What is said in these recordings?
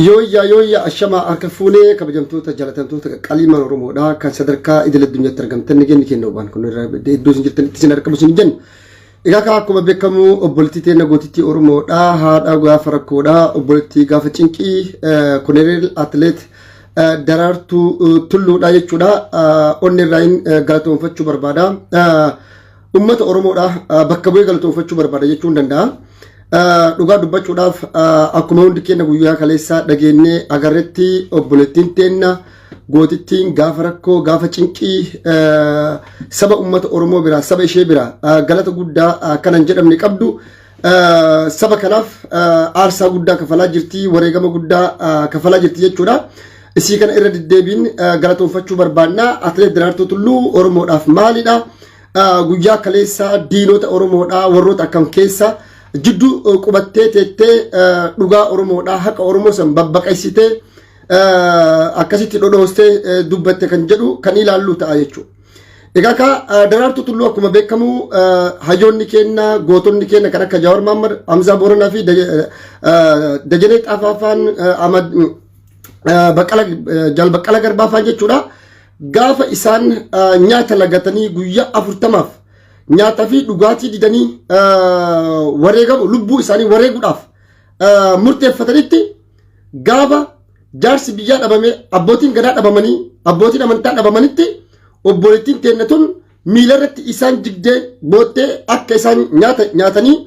Yooyyaa yooyyaa, ashamaa, harka fuunee, kabajamtoota, jaalatamtoota, qaqqaliimaan Oromoodha kan sadarkaa idil addunyaatti argamtan, nageenyi keenya waan kun irra iddoo isin jirtanitti isin argamu isin jenna. Egaa kan akkuma beekamu obboleettii teenya, gootittii Oromoodha, haadha gaafa rakkoodha, obboleettii gaafa cinqii, koloneel atileet Daraartuu Tulluudha jechuudha. Onni irraa hin galatoonfachuu barbaada. Uummata Oromoodha bakka bu'ee galatoonfachuu barbaada jechuun danda'a. Dhugaa dubbachuudhaaf, akkuma hundi keenya guyyaa kaleessaa dhageenyee agarretti, obboleettiin teenna gootittiin gaafa rakkoo, gaafa cinqii, saba uummata Oromoo biraa, saba ishee biraa galata guddaa kanan jedhamne qabdu, saba kanaaf aarsaa guddaa kafalaa jirti, wareegama guddaa kafalaa jirti jechuudha. Isii kana irra deddeebiin galatoonfachuu barbaanna. Atileet Daraartuu Tulluu Oromoodhaaf maalidha? Guyyaa kaleessaa diinota Oromoodhaa warroota akkam keessa jidduu qubattee teettee dhugaa Oromoodhaa, haqa Oromoo san babbaqaysitee, akkasitti dhodhoostee dubbatte kan jedhu kan ilaallu ta'a jechuudha. Egaa ka Daraartuu Tulluu akkuma beekamu hayyoonni keenya, gootonni keenya kan akka Jawaar Mohammad, Hamzaa Booranaa fi Dajanee Xaafaa faan, Baqqala, Jaal Baqqala Garbaa faan jechuudha. Gaafa isaan nyaata lagatanii guyyaa 40f nyaataa fi dhugaatii didanii wareegamu, lubbuu isaanii wareeguudhaaf murteeffatanitti, gaafa jaarsi biyyaa dhabame, abbootiin gadaa dhabamanii, abbootiin amantaa dhabamanitti, obboleettiin teenna tun miila irratti isaan jigdee boottee akka isaan nyaata nyaatanii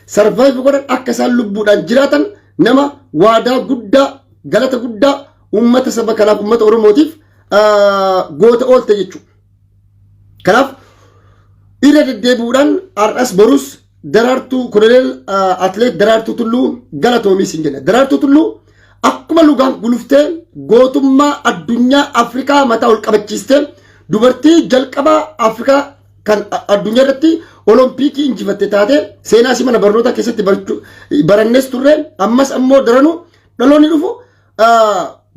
survive godhan, akka isaan lubbuudhaan jiraatan nama waadaa guddaa, galata guddaa uummata saba kanaaf, uummata Oromootiif goota oolte jechuudha. Kanaaf irra deddeebi'uudhaan har'as borus Daraartuu, koloneel atileet Daraartuu Tulluu, galatoomii siin jenna. Daraartuu Tulluu akkuma lugaan guluftee gootummaa addunyaa Afrikaa mataa ol qabachiistee, dubartii jalqabaa Afrikaa kan addunyaa irratti olompikii injifatte taate, seenaa isii mana barnootaa keessatti barannees turre. Ammas ammoo daranuu dhaloonni dhufu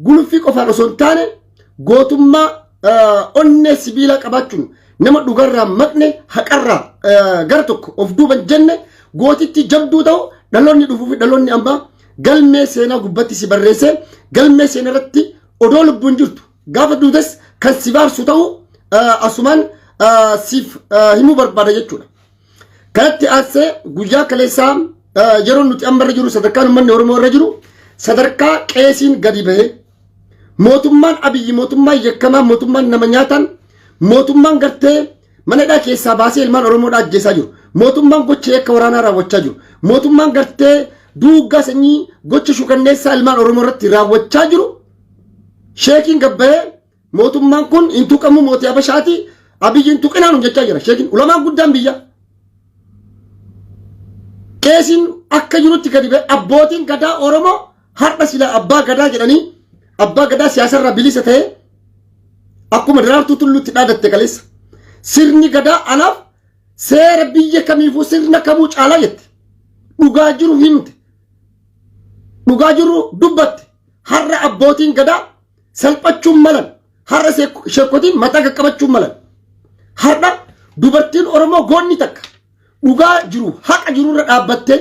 guluffii qofaan osoo hin taane, gootummaa onnee sibiilaa qabaachuun, nama dhugarraa maqne, haqarraa gara tokko of duuban jenne, gootitti jabduu ta'u, dhaloonni dhufuu fi dhaloonni ammaa galmee seenaa gubbatti si barreessee, galmee seenaa irratti odoo lubbuun jirtu gaafa duutes kan si baarsu ta'u asumaan siif himuu barbaada jechuudha. Kanatti aansee guyyaa kaleessaa, yeroo nuti amma irra jiru, sadarkaan uummanni Oromoo irra jiru, sadarkaa qeesiin gadi bahee mootummaan Abiyyi, mootummaan yakkamaa, mootummaan nama nyaatan, mootummaan gartee mana hidhaa keessaa baasee ilmaan Oromoodhaa ajjeesaa jiru, mootummaan gocha yakka waraanaa raawwachaa jiru, mootummaan gartee duuggaa sanyii, gocha shukanneessaa ilmaan Oromoo irratti raawwachaa jiru, sheekiin gabbayee mootummaan kun hin tuqamu, mootii Habashaati, Abiyyi hin tuqinaan jechaa jira sheekiin ulamaan guddaan biyya. Qeesiin akka jirutti gadi ba'e, abbootiin gadaa Oromoo har'a sila abbaa gadaa jedhanii, abbaa gadaa siyaasarraa bilisa ta'e, akkuma Daraartuu Tulluutti dhaadatte kaleessa. Sirni gadaa anaaf seera biyya kamiifuu, sirna kamuu caalaa jette. Dhugaa jiru himte. Dhugaa jiru dubbatte. Har'a abbootiin gadaa salphachuun malan. Har'a sheekotiin mataa qaqqabachuun malan. Har'a dubartiin Oromoo goonni takka dhugaa jiru, haqa jirurra dhaabbattee,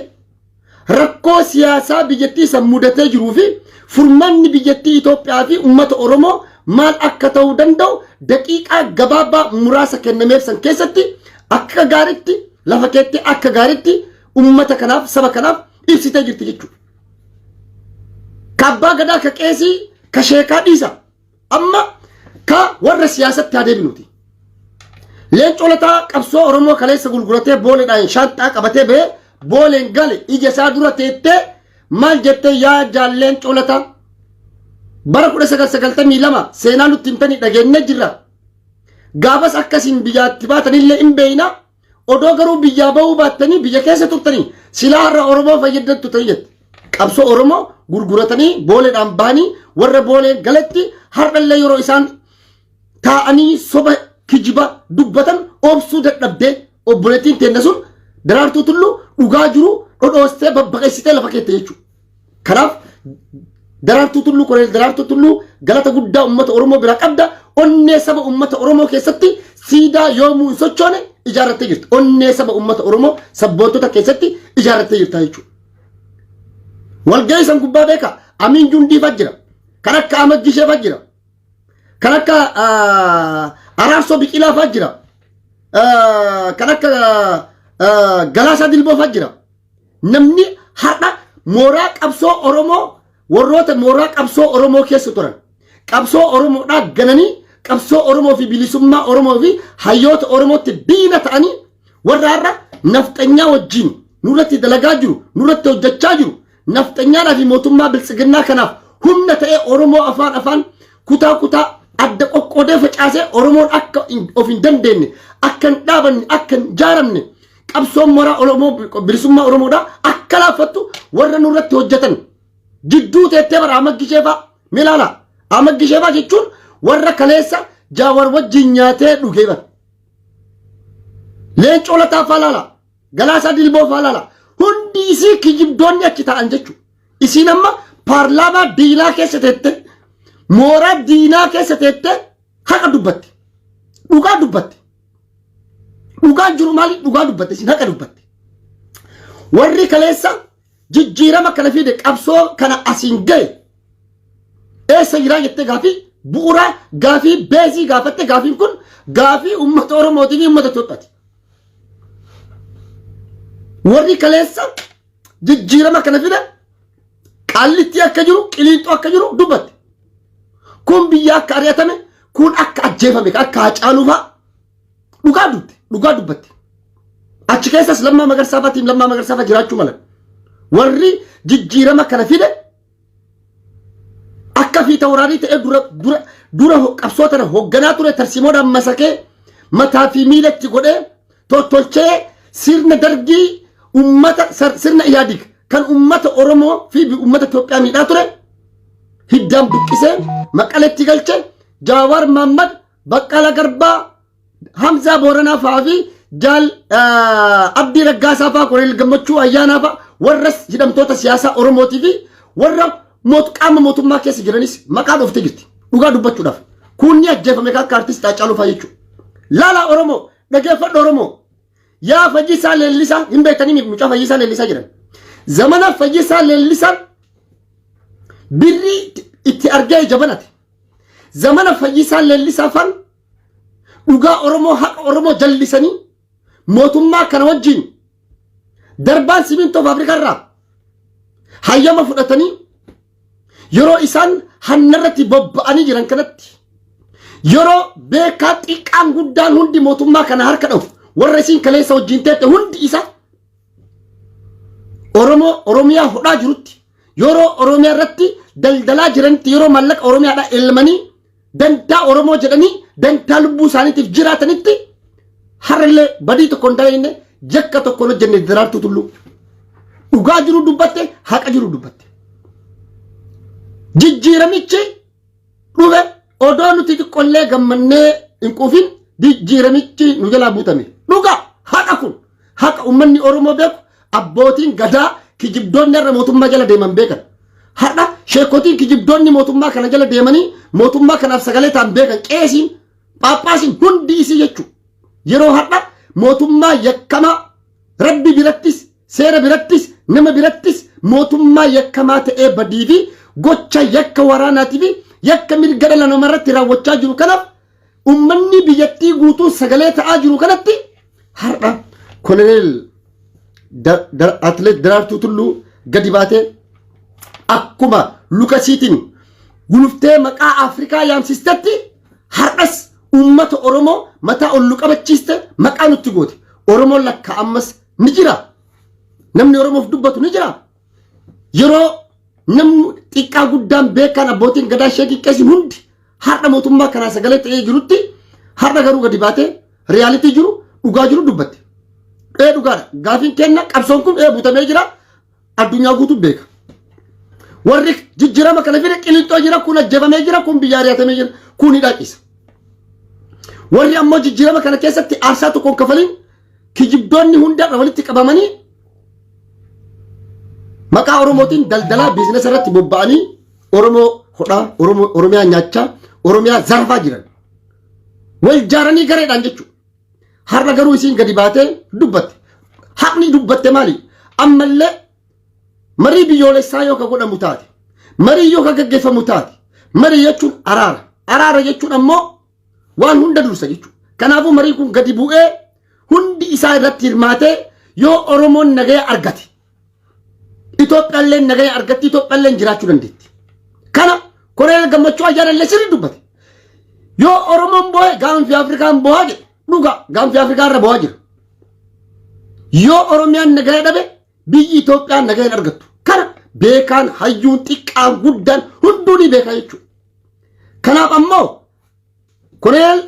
rakkoo siyaasaa biyyattii san mudatee jiruu fi furmaanni biyyattii Itoophiyaa fi uummata Oromoo maal akka ta'uu danda'u daqiiqaa gabaabaa muraasa kennameef san keessatti akka gaaritti lafa keetti, akka gaaritti uummata kanaaf, saba kanaaf ibsitee jirti jechuudha. Ka abbaa gadaa, ka qeesii, ka sheekaa dhiisa. Amma ka warra siyaasatti haa deebinuti. Leencoo Lataa qabsoo Oromoo kaleessa gurguratee booleedhaan shaanxaa qabatee bahee booleen gale, ija isaa dura teettee maal jettee? Yaa jaal Leencoo Lataa, bara 1992 seenaa nutti himtanii dhageenyee jirra. Gaafas akkasiin biyyaatti baatanillee hin beeyna. Odoo garuu biyyaa bahuu baattanii biyya keessa turtanii silaa har'a Oromoo fayyaddan turtanii jette. Qabsoo Oromoo gurguratanii booleedhaan bahanii warra booleen galetti har'allee yeroo isaan taa'anii soba kijiba dubbatan obsuu dadhabdee, obboleettiin teenna sun Daraartuu Tulluu dhugaa jiru dhodhoostee babbaqeessitee lafa keette jechuudha. Kanaaf Daraartuu Tulluu, Koloneel Daraartuu Tulluu, galata guddaa uummata Oromoo biraa qabda. Onnee saba uummata Oromoo keessatti siidaa yoomuu hin sochoone ijaarrattee jirti. Onnee saba uummata Oromoo sabboontota keessatti ijaarrattee jirta jechuudha. Walgahii san gubbaa beeka. Amiin Jundii fa'aa jira. Kan akka Ahmad Gishee fa'aa jira. Kan akka Araarsoo Biqilaa fa'aa jira. Kan akka Galaasaa Dilboo fa'aa jira. Namni har'a mooraa qabsoo Oromoo, warroota mooraa qabsoo Oromoo keessa turan, qabsoo Oromoodhaa gananii, qabsoo Oromoo fi bilisummaa Oromoo fi hayyoota Oromootti diina ta'anii, warra har'a nafxanyaa wajjin nurratti dalagaa jiru, nurratti hojjechaa jiru, nafxanyaadhaa fi mootummaa biltsiginnaa kanaaf humna ta'ee Oromoo afaan afaan, kutaa kutaa adda qoqqoodee facaasee, Oromoon akka of hin dandeenye, akka hin dhaabanne, akka hin jaaramne, qabsoon mooraa Oromoo bilisummaa Oromoodhaa akka laaffattu warra nurratti hojjetan jidduu teettee bara Ahmad Gishee fa'a milaala. Ahmad Gishee fa'a jechuun warra kaleessa Jaawar wajjin nyaatee dhugee bara. Leencoo Lataa fa'a laala. Galaasaa Dilboo fa'a laala. Hundi isii kijibdoonni achi ta'an jechuudha. Isiin amma paarlaamaa diinaa keessa teette, mooraa diinaa keessa teette haqa dubbatte. Dhugaa dubbatte. Dhugaan jiru maali? Dhugaa dubbatte, isiin haqa dubbatte. Warri kaleessa jijjiirama kana fide, qabsoo kana asiin gahe eessa jiraa jettee gaafii bu'uuraa, gaafii beezii gaafatte. Gaafiin kun gaafii uummata Oromootii fi uummata Itoophiyaati. Warri kaleessa jijjiirama kana fide Qaallitti akka jiru, Qiliinxoo akka jiru dubbatte. Kun biyya akka ari'atame, kun akka ajjeefame, akka Haacaaluu fa'a dhugaa dubbatte, dhugaa dubbatte. Achi keessas Lammaa Magarsaa fa'aa, Lammaa Magarsaa fa'a jiraachuu malan. Warri jijjiirama kana fide akka fiita waraanii ta'ee dura dura dura qabsoo tana hoogganaa ture, tarsiimoodhaan masakee, mataa fi miilatti godhee tottolchee, sirna Dargii ummata, sirna Ihaadig kan ummata Oromoo fi ummata Itoophiyaa miidhaa ture hiddaan buqqisee Maqaletti galche, Jawaar Mahaammad, Baqqala Garbaa, Hamzaa Booranaa fa'aa fi Jaal Abdii Raggaasaa fa'aa, Koloneel Gammachuu Ayyaanaa fa'aa, warra hidhamtoota siyaasaa Oromootii fi warra qaama mootummaa keessa jiranis maqaa dhooftee jirti. Dhugaa dubbachuudhaaf. Kunni ajjeefame akka artist Haacaaluu fa'aa jechuudha. Laalaa Oromoo, dhageeffadhu Oromoo. Yaa Fayyisaa Leellisaa hin beektanii, mucaa Fayyisaa Leellisaa jedhan. Zamana Fayyisaa Leellisaa birrii itti argee jabanate. Zamana Fayyisaa Leellisaa fan dhugaa Oromoo, haqa Oromoo jallisanii mootummaa kana wajjin darbaan simintoo faabirikaa irraa hayyama fudhatanii, yeroo isaan hannarratti bobba'anii jiran kanatti, yeroo beekaa xiqqaan guddaan hundi mootummaa kana harka dha'u, warra isiin kaleessa wajjin teette hundi isa Oromoo Oromiyaa hodhaa jirutti, yeroo Oromiyaa irratti daldalaa jiranitti, yeroo maallaqa Oromiyaadhaa elmanii dantaa Oromoo jedhanii dantaa lubbuu isaaniitiif jiraatanitti, har'allee badii tokko hin dalagne, jakka tokko hin hojjenne. Daraartuu Tulluu dhugaa jiru dubbatte, haqa jiru dubbatte. Jijjiiramichi dhufe odoo nuti xiqqollee gammannee hin quufin jijjiiramichi nu jalaa buutame. Dhugaa haqa kun haqa uummanni Oromoo beeku, abbootiin gadaa kijibdoonni har'a mootummaa jala deeman beekan. Har'a sheekotiin kijibdoonni mootummaa kana jala deemanii mootummaa kanaaf sagalee ta'an beekan, qeesiin, phaaphaasiin hundi isii jechuudha. Yeroo har'a mootummaa yakkamaa, Rabbi birattis, seera birattis, nama birattis mootummaa yakkamaa ta'ee, badii fi gocha yakka waraanaatii fi yakka mirga dhala namaa irratti raawwachaa jiru kanaaf ummanni biyyattii guutuun sagalee ta'aa jiru kanatti, har'a koloneel atileet Daraartuu Tulluu gadi baatee akkuma lukasiitiin guluftee maqaa Afrikaa yaamsistetti, har'as ummata Oromoo mataa ol nu qabachiiste, maqaa nutti goote. Oromoon lakka ammas ni jira. Namni Oromoof dubbatu ni jira. Yeroo namni xiqqaa guddaan, beekaan, abbootiin gadaa, sheekii, qeesiin hundi har'a mootummaa kanaa sagalee ta'ee jirutti, har'a garuu gadi baatee reality jiru, dhugaa jiru dubbatte. Ee, dhugaadha. Gaafiin kenna qabsoon kun ee butamee jira. Addunyaa guutuu beeka. Warri jijjiirama kana fide Qilinxoo jira, kun ajjeefamee jira, kun biyya ari'atamee jira, kun hidhaa. Warri ammoo jijjiirama kana keessatti aarsaa tokkoon kafaliin, kijibdoonni hundarra walitti qabamanii maqaa Oromootiin daldalaa business irratti bobba'anii Oromoo hodhaa, Oromoo Oromiyaa nyaachaa, Oromiyaa zarfaa jiran. Wal jaaranii gareedhaan jechuudha. Har'a garuu isiin gadi baatee dubbatte. Haqni dubbatte maali? Ammallee marii biyyoolessaa yoo ka godhamu taate, Marii yoo kan gaggeeffamu taate, marii jechuun araara. Araara jechuun ammoo waan hunda dursa jechuudha. Kanaafuu marii kun gadi bu'ee hundi isaa irratti hirmaatee yoo Oromoon nagaya argate, Itoophiyaallee nagaya argatti, Itoophiyaallee jiraachuu dandeetti. Kana Koloneel Gammachuu Ayyaanallee sirrii dubbate. Yoo Oromoon boo'e gaanfi Afrikaan boo'aa jedhe. Dhugaa, gaanfi Afrikaa irra boo'aa jira. Yoo Oromiyaan nagaya dhabe, biyyi Itoophiyaan nagaya hin argattu. Kana beekaan, hayyuun, xiqqaan, guddaan hunduu ni beeka jechuudha. Kanaaf ammoo Koloneel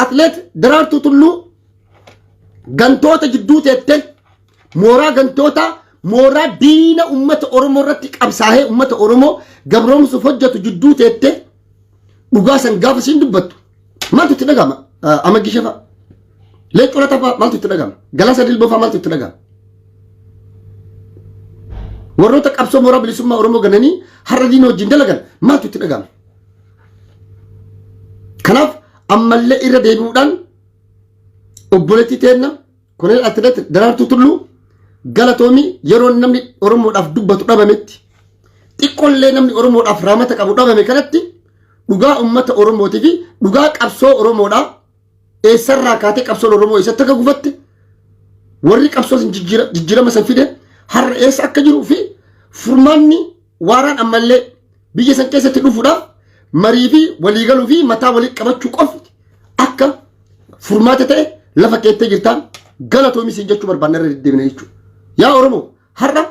Atleet Daraartuu Tulluu gantoota jidduu teettee, mooraa gantoota, mooraa diina uummata Oromoo irratti qabsaa'ee uummata Oromoo gabroomsuuf hojjetu jidduu teettee dhugaa san gaafa siin dubbattu maaltu itti dhaga'ama? Amaggi Shefaa, Leencoo Lataa fa'aa maaltu itti dhaga'ama? Galaasaa Dilboo fa'aa maaltu itti dhaga'ama? Warroota qabsoo mooraa bilisummaa Oromoo gananii har'a diina wajjin dalagan maaltu itti dhaga'ama? Kanaaf ammallee irra deebi'uudhaan obboleettii teenna Koloneel Atileet Daraartuu Tulluu, galatoomii. Yeroo namni Oromoodhaaf dubbatu dhabametti, xiqqollee namni Oromoodhaaf raamata qabu dhabame kanatti, dhugaa uummata Oromootii fi dhugaa qabsoo Oromoodhaa, eessarraa kaatee qabsoon Oromoo eessatti akka gufatte, warri qabsoo san jijjiirama san fide har'a eessa akka jiruu fi furmaanni waaraan ammallee biyya san keessatti dhufuudhaaf marii fi waliigaluu fi mataa walii qabachuu qofti akka furmaata ta'e lafa keettee jirtaan, galatoomi siin jechuu barbaanna irra deddeebina jechuudha. Yaa Oromoo, har'a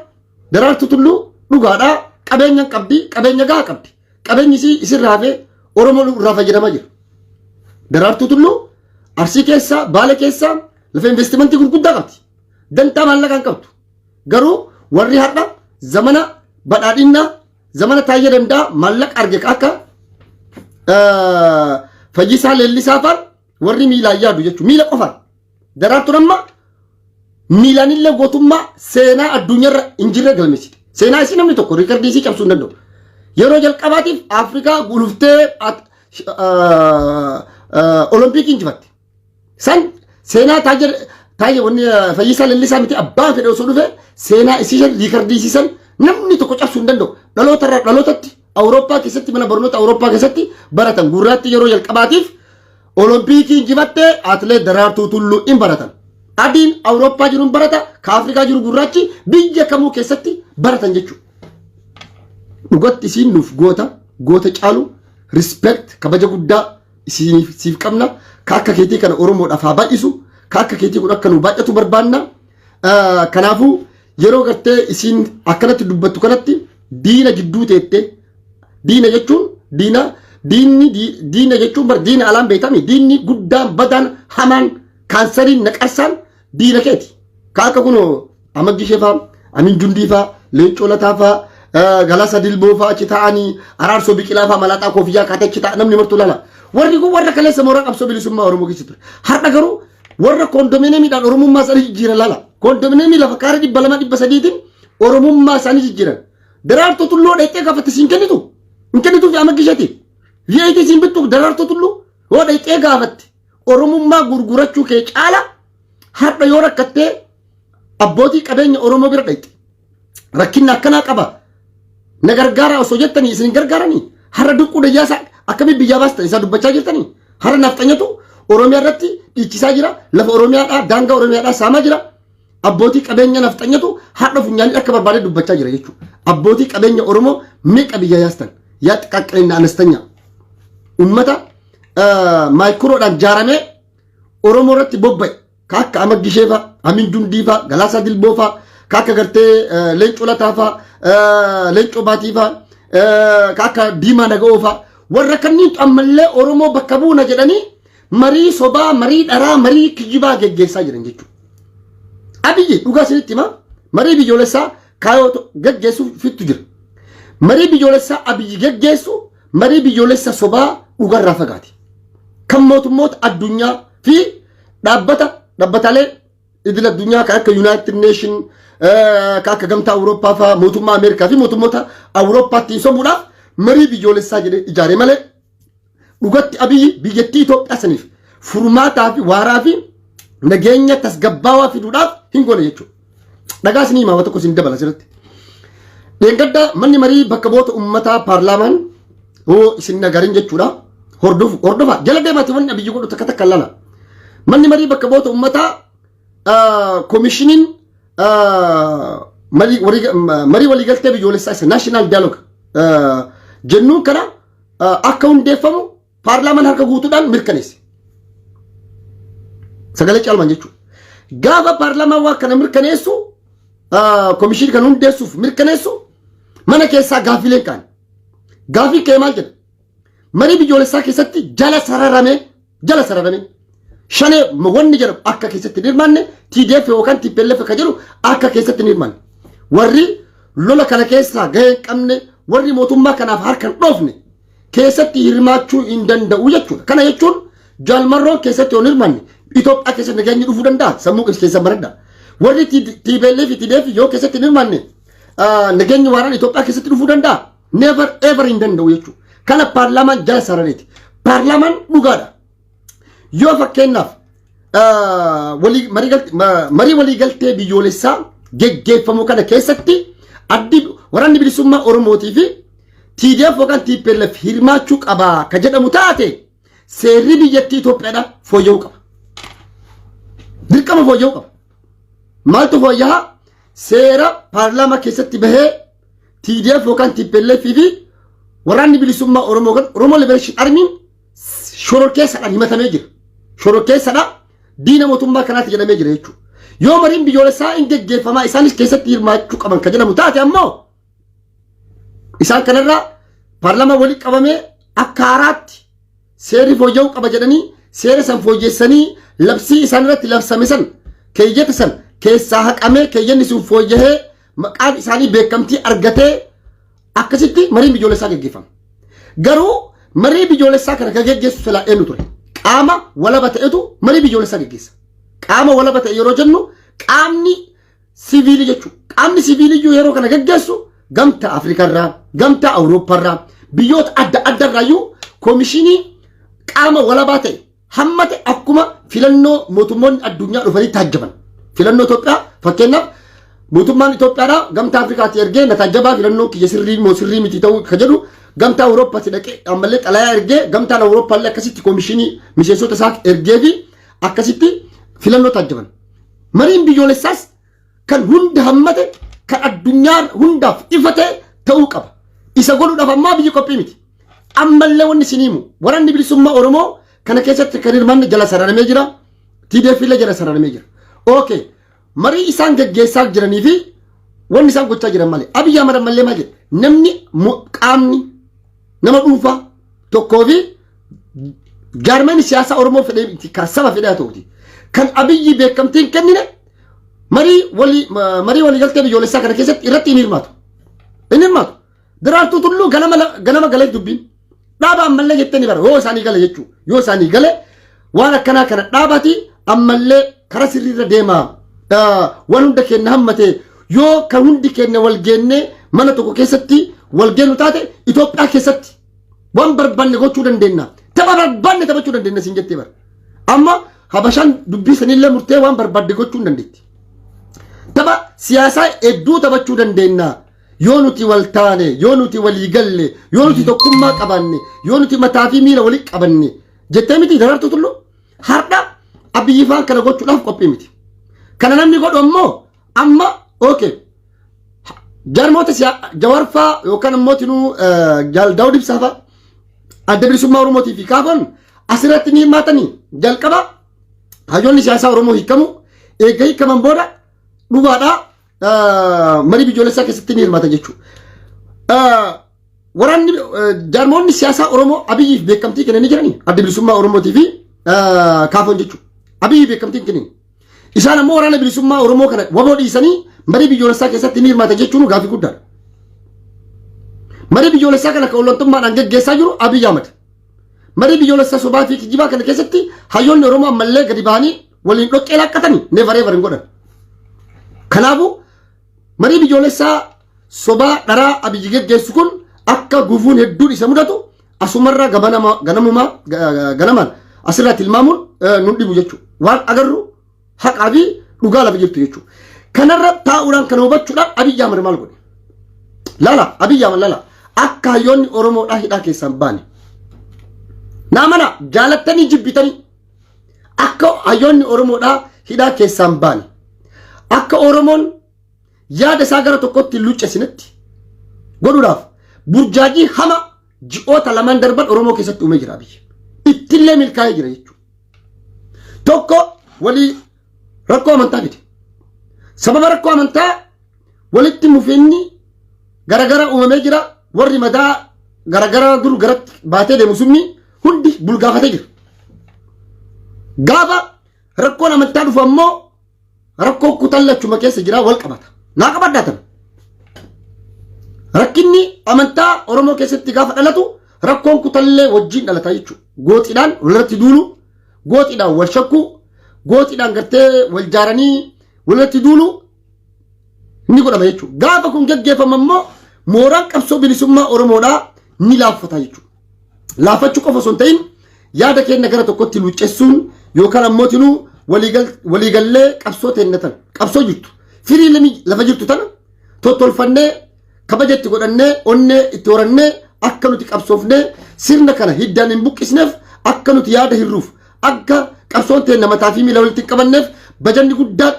Daraartuu Tulluu dhugaadhaa qabeenya qabdi, qabeenya gahaa qabdi. Qabeenyi isii isirraa hafee Oromoo irraa fayyadamaa jira. Daraartuu Tulluu Arsii keessaa, Baale keessaa lafa investimentii gurguddaa qabdi. Dantaa maallaqaa hin qabdu. Garuu warri har'a zamana badhaadhinnaa, zamana Taayyee Danda'a maallaqa arge akka Fayyisaa Leellisaa fa'aan warri miilaan yaadu jechuudha. Miila qofaan. Daraartuun amma miilaanillee gootummaa seenaa addunyaarra hin jirre galmeessite. Seenaa isii namni tokko riikardii isii cabsuu hin danda'u. Yeroo jalqabaatiif Afrikaa guluftee Olompikii injifatte. San seenaa Taayyee Taayyee wanni Fayyisaa Leellisaa miti, abbaan fedhe osoo dhufe seenaa isii san, riikardii isii san namni tokko cabsuu hin danda'u. Dhalootarraa dhalootatti Awurooppaa keessatti, mana barnoota Awurooppaa keessatti baratan. Gurraatti yeroo jalqabaatiif Olompikii injifatte Atileet Daraartuu Tulluu in baratan. Adiin Awurooppaa jiru hin barata, ka Afrikaa jiru gurraachi biyya kamuu keessatti baratan jechuudha. Dhugatti isiin nuuf goota, goota caalu respect, kabaja guddaa isiiniif siif qabna. Ka akka keetii kana Oromoodhaaf haa baay'isu, ka akka keetii kun akka nu baay'atu barbaanna. Kanaafuu yeroo gartee isiin akkanatti dubbattu kanatti diina jidduu teettee, diina jechuun diina, diinni diina jechuun bar diina alaan beekami, diinni guddaan, badaan, hamaan, kaansariin, naqarsaan diina keeti. Ka akka kun Amaggi Shefaa, Amin Jundii faa, Leencoo Lataa faa, Galasa Dilboo faa achi taa'anii, Araarsoo Biqilaa faa malaaxaa koofiyyaa kaatee achi taa'a namni martuu laala. Warri kun warra kaleessa mooraa qabsoo bilisummaa Oromoo keessa ture. Har'a garuu warra koondominemiidhaan Oromummaa isaanii jijjiiran laala. Koondominemii lafa kaaree 200, 300tiin Oromummaa isaanii jijjiiran. Daraartuu Tulluu dhaqxee gaafatte siin kennitu. Hin kennituuf Amaggi Sheeti. V8 siin bittu Daraartuu Tulluu yoo dhaqxee gaafatte, Oromummaa gurgurachuu kee caala har'a yoo rakkattee abbootii qabeenya Oromoo bira dhaqxe, rakkinna akkanaa qaba, na gargaaraa osoo jettanii isin hin gargaaranii? Har'a Dinquu Dayyaasaa akkamii biyyaa baastan isaa dubbachaa jirtanii? Har'a nafxanyatu Oromiyaa irratti dhiichisaa jira, lafa Oromiyaadhaa, daangaa Oromiyaadhaa saamaa jira. Abbootii qabeenya nafxanyatu har'a funyaanii akka barbaade dubbachaa jira jechuudha. Abbootii qabeenya Oromoo meeqa biyya yaastan? Yaa xiqqaqqaleenya anastanya, ummata maayikroodhaan jaaramee Oromoo irratti bobba'e ka akka Amaggi Sheefaa, Amin Jundii faa, Galaasaa Dilboo faa, ka akka gartee Leencoo Lataa faa, Leencoo Baatii faa, ka akka Diimaa Naga'oo faa, warra kanniintu ammallee Oromoo bakka buuna jedhanii marii sobaa, marii dharaa, marii kijibaa geggeessaa jiran jechuudha. Abiyyi dhugaa isinitti hima, marii biyyoolessaa kaayoo geggeessuuf fittu jira. Marii biyyoolessaa Abiyyi geggeessu marii biyyoolessa sobaa dhugarraa fagaate. Kan mootummoota addunyaa fi dhaabbata dhaabbataalee idil addunyaa kan akka United Nation, kan akka Gamtaa Awurooppaa fa'aa, mootummaa Ameerikaa fi mootummoota Awurooppaatti sobuudhaaf marii biyyoolessaa jedhee ijaare malee dhugatti Abiyyi biyyattii Itoophiyaa saniif furmaataa fi waaraa fi nageenya tasgabbaawaa fiduudhaaf hin goone jechuudha. Dhagaa isinii himaa, tokko isin dabala asirratti. Dheengadda manni marii bakka bu'oota uummataa, paarlaamaan, hoo isin nagarin jechuudha. Hordofu, hordofa, jala deemaati wanni Abiyyi godhu takka takka lala. Manni marii bakka bu'oota uummataa koomishiniin marii waliigaltee biyyoolessaa isa national dialogue jennuun kana akka hundeeffamu paarlaamaan harka guutuudhaan mirkaneesse. Sagalee caalmaan jechuudha. Gaafa paarlaamaan waan kana mirkaneessu, koomishinii kan hundeessuuf mirkaneessu, mana keessaa gaaffileen kaan. Gaaffii kee maal jedha? Marii biyyoolessaa keessatti jala sararamee shanee wanni jedhamu akka keessatti hin hirmaanne, TDF yookaan TPLF ka jedhu akka keessatti hin hirmaanne. Warri lola kana keessaa gahee hin qabne, warri mootummaa kanaaf harka hin dhoofne keessatti hirmaachuu hin danda'u jechuudha. Kana jechuun Jaalmarroon keessatti yoo hin hirmaanne Itoophiyaa keessatti nageenyi dhufuu danda'a? Sammuu keessa baradha. Warri TPLF fi TDF yoo keessatti hin hirmaanne nageenyi waaraan Itoophiyaa keessatti dhufuu danda'a? Never ever, hin danda'u jechuudha. Kana paarlaamaan jala sarareeti. Paarlaamaan dhugaadha. Yoo fakkeenyaaf marii waliigaltee biyyoolessaa geggeeffamu kana keessatti addi waraanni bilisummaa Oromootii fi TDF yookaan TPLF hirmaachuu qabaa ka jedhamu taate, seerri biyyattii Itoophiyaadha fooyya'uu qaba. Dirqama fooyya'uu qaba. Maaltu fooyya'a? Seera paarlaamaa keessatti bahee TDF yookaan TPLF fi waraanni bilisummaa Oromoo kan Oromoo Liberation Armyn shororkeessaadhaan himatamee jira. Shororkeessaadha, diina mootummaa kanaatti jedhamee jira jechuudha. Yoo mariin biyyoolessaa hin geggeeffamaa, isaanis keessatti hirmaachuu qaban kan jedhamu taate ammoo, isaan kanarraa paarlaamaa walitti qabamee akka haaraatti seerri fooyya'uu qaba jedhanii seera san fooyyessanii, labsii isaan irratti labsame san, keeyyata san keessaa haqamee, keeyyanni sun fooyyahee, maqaan isaanii beekamtii argatee, akkasitti mariin biyyoolessaa geggeeffama. Garuu marii biyyoolessaa kana kan geggeessu silaa eenyu ture? Qaama walaba ta'etu marii biyyoolessaa geggeessa. Qaama walaba ta'e yeroo jennu qaamni siviilii jechuudha. Qaamni siviiliyyuu yeroo kana geggeessu gamtaa Afrikaarraa, gamtaa Awurooppaarraa, biyyoota adda addarraayyuu koomishinii qaama walabaa ta'e hammate, akkuma filannoo mootummoonni addunyaa dhufanii taajjaban. Filannoo Itoophiyaa fakkeenyaaf mootummaan Itoophiyaadhaa gamtaa Afrikaatti ergee na taajjabaa, filannoo kiyya sirrii moo sirrii miti ta'uu ka jedhu, gamtaa Awurooppaatti dhaqee ammallee xalayaa ergee, gamtaan Awurooppaallee akkasitti koomishinii miseensota isaa ergee fi akkasitti filannoo taajjaban. Mariin biyyoolessaas kan hunda hammate, kan addunyaa hundaaf ifa ta'e ta'uu qaba. Isa godhuudhaaf ammaa biyyi qophii miti. Ammallee wanni isin himu, waraanni bilisummaa Oromoo kana keessatti kan hirmaanne jala sararamee jira. TDF illee jala sararamee jira. Okay. Marii isaan geggeessaa jiranii fi wanni isaan gochaa jiran malee. Abiyyi Ahmad ammallee maal jedhe? Namni, qaamni nama dhuunfaa tokkoo fi jaarmeen siyaasaa Oromoo fedhee, kan saba fedhee haa ta'uti. Kan Abiyyi beekamtiin kennine marii waliigaltee biyyoolessaa kana keessatti irratti hin hirmaatu. Hin hirmaatu. Daraartuu Tulluu ganama ganama galee dubbiin. Dhaaba ammallee jettee ni bara yoo isaanii gale jechuudha. Yoo isaanii gale waan akkanaa kana dhaabati, ammallee karaa sirriirra deemaa. Waan hunda keenya hammate, yoo kan hundi keenya wal geennee mana tokko keessatti wal geennu taate, Itoophiyaa keessatti waan barbaanne gochuu dandeenya. Tapha barbaanne taphachuu dandeenya siin jettee bara. Amma Habashaan dubbii sanillee murtee waan barbaadde gochuu hin dandeetti. Tapha siyaasaa hedduu taphachuu dandeenya. Yoo nuti wal taane, yoo nuti walii galle, yoo nuti tokkummaa qabaanne, yoo nuti mataa fi miila walii qabanne jettee miti Daraartuu Tulluu? Har'a Abiyyi faan kana gochuudhaaf qophii miti. Kana namni godhu ammoo amma, okay, jaarmoota Jawaarfaa yookaan ammoo tinuu Jaal Daawud Ibsaafaa, adda bilisummaa Oromootii fi kaafoon asirratti ni hirmaatanii, jalqaba hayyoonni siyaasaa Oromoo hiikamu, eegga hiikaman booda dhugaadhaa marii biyyoolessaa keessatti ni hirmaatan jechuudha. Waraanni jaarmoonni siyaasaa Oromoo Abiyyiif beekamtii kennanii jiranii, adda bilisummaa Oromootii fi kaafoon jechuudha. Abiyyiif beekamtii hin kennin. Isaan ammoo waraana bilisummaa Oromoo kana waboo dhiisanii marii biyyoolessaa keessatti ni hirmaatan jechuun gaaffii guddaadha. Marii biyyoolessaa kana kan olaantummaadhaan geggeessaa jiru Abiyyi Ahmad. Marii biyyoolessaa sobaa fi kijibaa kana keessatti hayyoonni Oromoo ammallee gadi bahanii waliin dhoqqee laaqqatanii never ever hin godhan. Kanaafuu marii biyyoolessaa sobaa dharaa Abiyyi geggeessu kun akka gufuun hedduun isa mudatu asumarraa ganamumaa ganamaan asirraa tilmaamuun nun dhibu jechuudha. Waan agarru haqaa fi dhugaa lafa jirtu jechuudha. Kanarra taa'uudhaan, kana hubachuudhaan Abiyyi Ahmad maal godhe? Lala Abiyyi Ahmad lala akka hayyoonni Oromoodhaa hidhaa keessaan baane. Naamana jaalattanii jibbitanii akka hayyoonni Oromoodhaa hidhaa keessaan baane. Akka Oromoon yaada isaa gara tokkotti luccesinetti godhuudhaaf burjaajii hama ji'oota lamaan darban Oromoo keessatti uumee jira Abiyyi. Ittillee milkaa'ee jira jechuudha. Tokko walii rakkoo amantaa fide. Sababa rakkoo amantaa walitti mufinni garagara uumamee jira. Warri madaa garagara dur garatti baatee deemu sunni hundi bulgaafatee jira. Gaafa rakkoon amantaa dhufu ammoo rakkoo kutan lachuma keessa jira wal qabata. Naa qabadhaa tana. Rakkinni amantaa Oromoo keessatti gaafa dhalatu rakkoon kutallee wajjin dhalata jechuudha. Gooxiidhaan walirratti duulu, gooxiidhaan wal shakkuu, gooxiidhaan gartee wal jaaranii walirratti duulu ni godhama jechuudha. Gaafa kun gaggeeffamu ammoo mooraan qabsoo bilisummaa Oromoodhaa ni laaffata jechuudha. Laaffachuu qofa osoo hin ta'in yaada keenya gara tokkotti luuccessuun yookaan ammoo tinuu waliigallee qabsoo teenna tana qabsoo jirtu firii lafa jirtu tana tottolfannee kabaja itti godhannee onnee itti horannee akka nuti qabsoofnee sirna kana hiddaan hin buqqisneef akka nuti yaada hirruuf akka qabsoon teenna mataa fi miila walitti hin qabanneef bajanni guddaan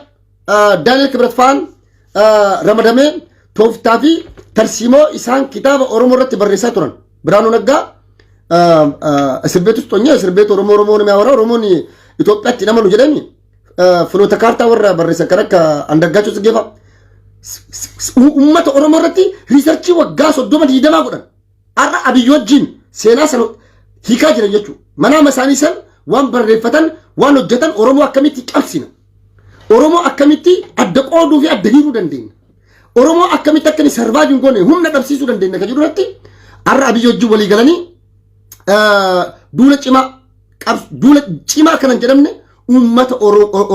Daani'el Kibrat fa'aan ramadamee tooftaa fi tarsiimoo isaan kitaaba Oromoo irratti barreessaa turan. Biraanuu Naggaa እስር ቤት ውስጥ ሆኜ እስር ቤት ኦሮሞ ኦሮሞ ነው የሚያወራው ኦሮሞን ኢትዮጵያatti namanu jedhani ፍኖተ kaartaa warra barreessan kan akka Andargaachoo Tsiggee fa'a. Uummata Oromoo irratti research waggaa 30 20 godhan. Har'a Abiyyi wajjin seenaa sana hiikaa jiran jechuudha. Manaama isaanii san waan barreeffatan waan hojjetan Oromoo akkamitti cabsina. Oromoo akkamitti adda qooduu fi adda hiiruu dandeenya. Oromoo akkamitti akka inni survive hin goone humna dhabsiisuu dandeenya kan jedhu irratti har'a Abiyyi wajjin walii galanii duula cimaa kanan jedhamne uummata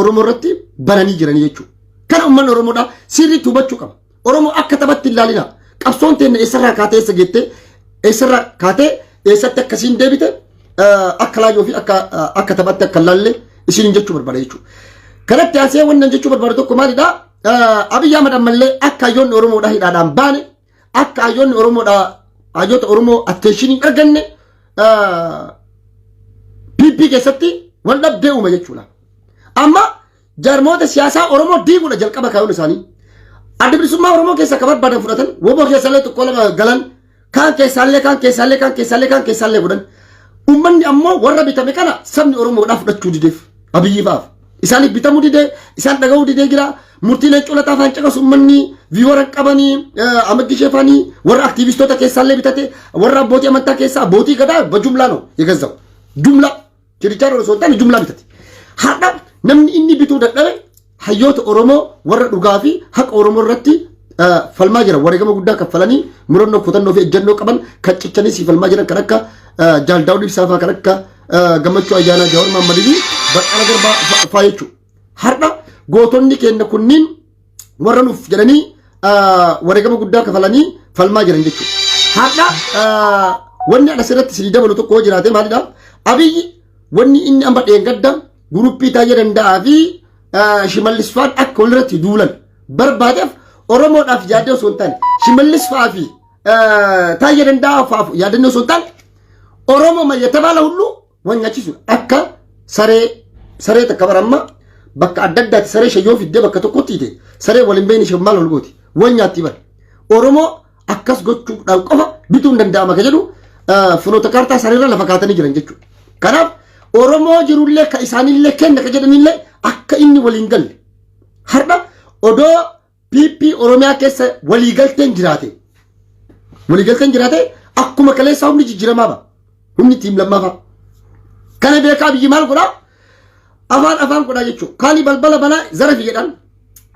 Oromoo irratti bananii jiranii jechuudha. Kana uummanni Oromoodhaa sirriitti hubachuu qaba. Oromoo akka taphatti ilaalina. Qabsoon teenya eessarraa kaatee eessa geettee, eessarraa kaatee eessatti akkasiin deebite akka laayyoo fi akka taphatti akka ilaalle isiniin jechuu barbaada jechuudha. Kanatti haasee wannan jechuu barbaadu tokko maalidhaa? Abiyyi Ahmad ammallee akka hayyoonni Oromoodhaa hidhaadhaan baane, akka hayyoonni Oromoodhaa hayyoota Oromoo attention hin arganne PP keessatti wal dhabdee uume jechuudha. Amma jaarmoota siyaasaa Oromoo diiguudha jalqaba kaayyoon isaanii. Adda Bilisummaa Oromoo keessaa kan barbaadan fudhatan, WBO keessallee tokko lama galan, kaan keessaallee, kaan keessaallee, kaan keessaallee, kaan keessaallee godhan. Uummanni ammoo warra bitame kana sabni Oromoodhaa fudhachuu dideef Abiyyi fa'aaf. Isaaniif bitamuu didee, isaan dhaga'uu didee jira. Murtii Leencoo Lataa fa'aan caqasu uummanni viiwara qabanii Amaggishee fa'anii warra aktiivistoota keessaallee bitate, warra abbootii amantaa keessaa abbootii gadaa በጅምላ ነው የገዛው ጅምላ ችርቻሮ osoo hin taane jumlaa bitate. Har'a namni inni bituu dadhabe hayyoota Oromoo warra dhugaa fi haqa Oromoo irratti falmaa jiran, wareegama guddaa kaffalanii murannoo, kutannoo fi ejjennoo qaban kan cichanii si falmaa jiran kan akka Jaal Daawud Ibsaa fa'aa, kan akka Gammachuu Ayyaanaa, Jawaar Mohammadii fi Baqqalaa Garbaa fa'aa jechuudha. Har'a gootonni keenya kunniin warra nuuf jedhanii wareegama guddaa kafalanii falmaa jiran jechuudha. Har'a wanni ana asirratti isinii dabalu tokko yoo jiraate maalidha? Abiyyi wanni inni amma dheengadda group Taayyee Danda'aa fi Shimallis fa'aan akka walirratti duulan barbaadeef Oromoodhaaf yaadee osoo hin taane, Shimallis fa'aa fi Taayyee Danda'aa fa'aaf yaadannoo osoo hin taane, Oromoo የተባለ ሁሉ wanyaachisuudha. Akka saree saree takka baramma bakka adda addaatti saree shayyoo fiddee bakka tokkotti hiite, saree waliin beeyni ishee maal wal gooti? Wal nyaatti bara. Oromoo akkas gochuudhaan qofa bituun danda'ama ka jedhu ፍኖተ kaartaa sareerra lafa kaatanii jiran jechuudha. Kanaaf Oromoo jirullee ka isaanillee kenna ka jedhanillee akka inni waliin galle har'a odoo PP Oromiyaa keessa waliigalteen jiraate akkuma kaleessaa humni jijjiiramaa ba'a. Humni team Lammaa fa'a. Kana beekaa biyyi maal godhaa? Afaan afaan godhaa jechuudha. Kaani balbala banaa zarafi jedhan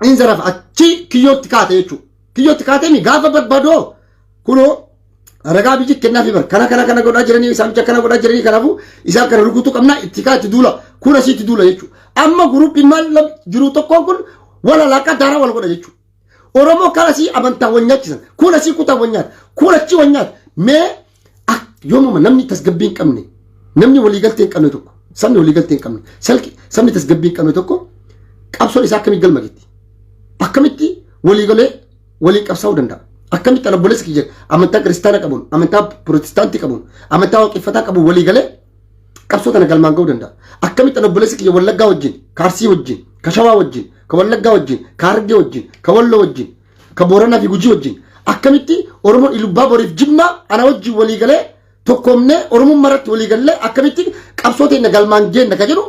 in zarafa achi kiyyootti kaate jechuudha. Kiyyootti kaatee gaafa barbaadoo kunoo ragaa biyyi kennaafi bar kana kana kana godhaa jiranii, isaan bicha kana godhaa jiranii, kanaafuu isaan kana rukutuu qabnaa, itti kaa itti duula, kun asii itti duula jechuudha. Amma groupiin maal jiru tokkoon kun wal alaaqaa daaraa wal godha jechuudha. Oromoo kan asii amantaa wal nyaachisan, kun asii kutaa wal nyaata, kun achi wal nyaata. Mee yoomuma namni tasgabbii hin qabne, namni waliigaltee hin qabne tokko, sabni waliigaltee hin qabne, sabni tasgabbii hin qabne tokko qabsoon isaa akkamitti galma geetti? Akkamitti waliigalee walii qabsaa'uu danda'a? Akkamitti an obboleessa kiyya amantaa kiristaana qabuun, amantaa pirootestaantii qabuun, amantaa waaqeffataa qabuun walii galee qabsoo tana galmaan ga'uu danda'a? Akkamitti an obboleessa kiyya Wallaggaa wajjin, ka Arsii wajjin, ka Shawaa wajjin, ka Wallaggaa wajjin, ka Harargee wajjin, ka Walloo wajjin, ka Booranaa fi Gujii wajjin, akkamitti Oromoon Ilubbaa Boriif Jimmaa ana wajjin walii galee, tokkoomnee Oromummaa irratti walii galee akkamitti qabsoo teenya galmaan geenna ka jedhu,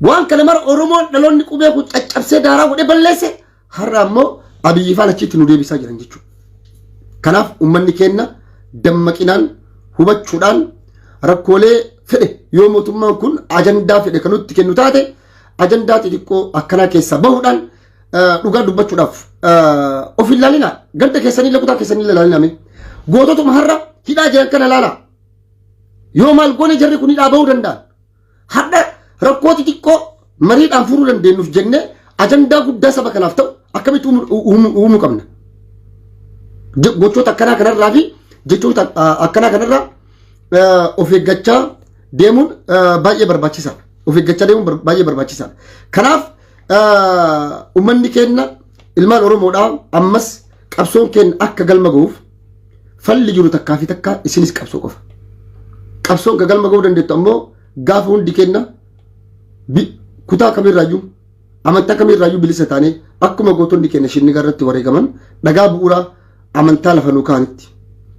waan kana mara Oromoon dhaloonni qubee kun caccabsee daaraa godhee balleesse. Har'a ammoo Abiyyi faan achitti nu deebisaa jiran jechuudha. Kanaaf uummanni keenya dammaqinaan hubachuudhaan, rakkoolee fedhe yoo mootummaan kun ajandaa fedhe kan nutti kennu taate, ajandaa xixiqqoo akkanaa keessaa bahuudhaan dhugaa dubbachuudhaaf of hin laalina. Ganda keessanii, kutaa keessanii ilaalina. Goototuma har'a hidhaa jiran kana ilaala. Yoo maal goone jarri kun hidhaa bahuu danda'an? Har'a rakkoo xixiqqoo mariidhaan furuu dandeenyuuf jennee ajandaa guddaa saba kanaaf ta'u akkamitti uumuu qabna? Gochoota akkanaa kanarraa fi jechoota akkanaa kanarraa of eeggachaa deemuun baay'ee barbaachisaadha. Of eeggachaa deemuun baay'ee barbaachisaadha. Kanaaf uummanni keenya ilmaan Oromoodhaa, ammas qabsoon keenya akka galma ga'uuf falli jiru takkaa fi takkaa isinis qabsoo qofa. Qabsoon ka galma ga'uu dandeettu ammoo gaafa hundi keenya kutaa kamirraayyuu, amantaa kamirraayyuu bilisa taanee, akkuma gootonni keenya Shinniga irratti wareegaman dhagaa bu'uuraa amantaa lafa nuu kaa'anitti.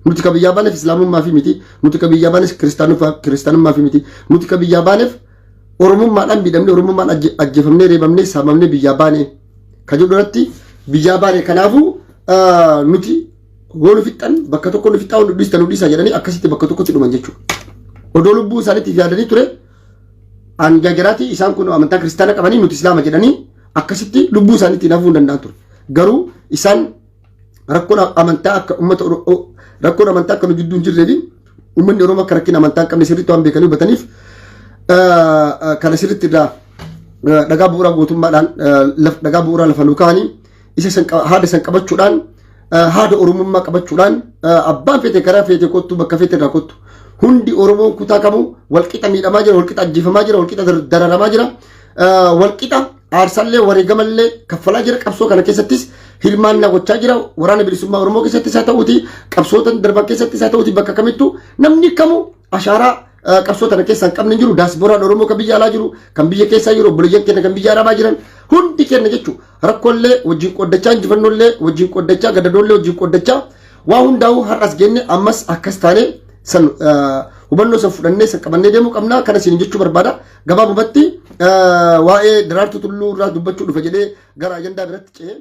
Nuti ka biyyaa baaneef islaamummaa fi miti, nuti ka biyyaa baaneef kiristaanummaa fi miti, nuti ka biyyaa baaneef Oromummaadhaan miidhamnee, Oromummaan ajjeefamnee, reebamnee, saamamnee biyyaa baane ka jedhu irratti biyyaa baane. Kanaafuu nuti yoo nu fixxan bakka tokko nu fixxaa, nu dhiistan nu dhiisaa jedhanii akkasitti bakka tokkotti dhuman jechuudha. Odoo lubbuu isaaniitiif yaadanii ture anjajaraati isaan kun amantaa kiristaana qabanii nuti islaama jedhanii akkasitti lubbuu isaaniitiin hafuu hin danda'an ture. Garuu isaan rakkoon amantaa akka uummata, rakkoon amantaa akka nu jidduu hin jirree fi uummanni Oromoo akka rakkina amantaa hin qabne sirriitti waan beekanii hubataniif, kana sirriitti irraa dhagaa bu'uuraa gootummaadhaan dhagaa bu'uuraa lafa nu kaa'anii isa haada san qabachuudhaan, haada Oromummaa qabachuudhaan, abbaan feete karaa feete kottu, bakka feete irraa kottu, hundi Oromoon kutaa kamuu walqixa miidhamaa jira, walqixa ajjeefamaa jira, walqixa dararamaa jira, walqixa aarsaallee wareegamallee kaffalaa jira. Qabsoo kana keessattis hirmaannaa gochaa jira. Waraana Bilisummaa Oromoo keessattis haa ta'uuti, qabsoota darban keessattis haa ta'uuti, bakka kamittuu namni kamuu ashaaraa qabsoo tana keessaa hin qabne jiru. Daasbooraan Oromoo kan biyya alaa jiru, kan biyya keessaa jiru, obboleeyyan keenya kan biyya arabaa jiran, hundi keenya jechuudha, rakkoolee wajjin qooddachaa, injifannoolee wajjin qooddachaa, gadadoollee wajjin qooddachaa, waa hundaa'uu har'as genne. Ammas akkas taane san hubannoo san fudhannee, san qabannee deemuu qabna. Kana isin jechuu barbaada. Gabaabumatti waa'ee Daraartuu Tulluu irraa dubbachuu dhufa jedhee gara ajandaa biratti ce'ee.